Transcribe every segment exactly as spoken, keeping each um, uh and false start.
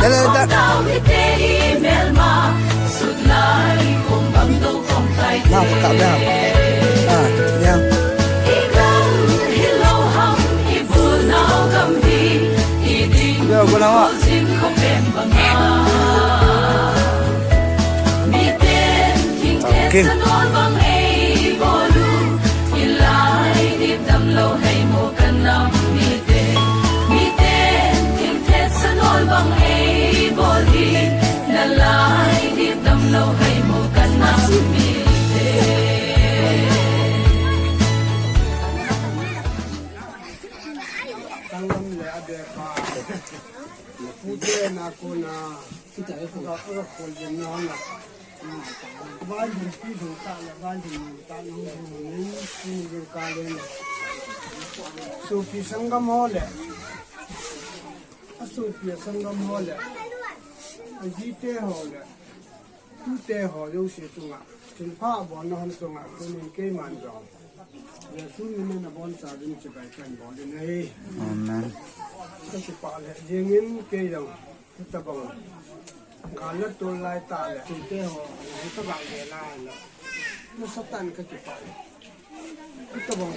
Dale, da. Na, ka, da. Ah, ya. Yo, go na, wa. Okay. Tangam le abepa. Pute na kona. Kita ko. Ka ko ko na na. Vanpi thong ta le, vanpi ta nong thong ni, ni ka le. Sopi sanggam ho le. Asopi sanggam ho le. Ajite ho le. Tute ho jouse chunga. Thilpha abon na ham chunga. Tunin keiman jong. Jesu min in naboncha ding chibai kahin bol in ahi. Amen. Kakipah le jingin kei jong. Hitabang. Gal le tol lai tah le. Tute ho. Hitabang le lai le. Nasatah in kakipah le. Hitabang.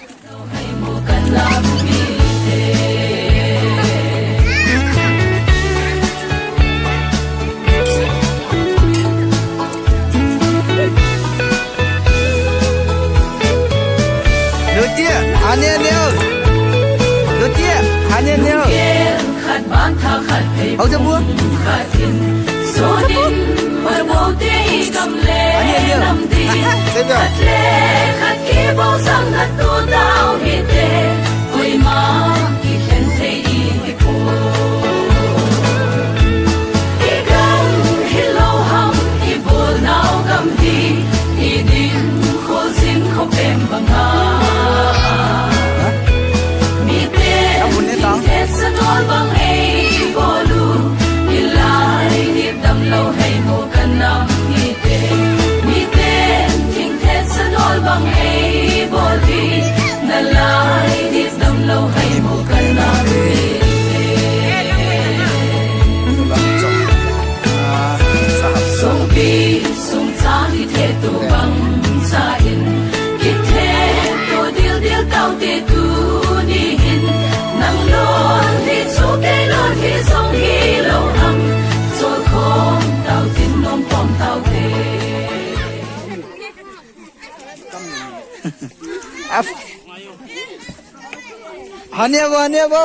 Lutia, ane neo. Lutia, ane neo. Hau sa bu. Ane neo. Sa bu. Sungpi sungcha kithe to bang cha in, kithe to dildel taute tuni hin. Nang lon hi chu kei lon hi jong hilou ham, cholkhom tautin nomkhom taute. Af. Hania bo, hania bo.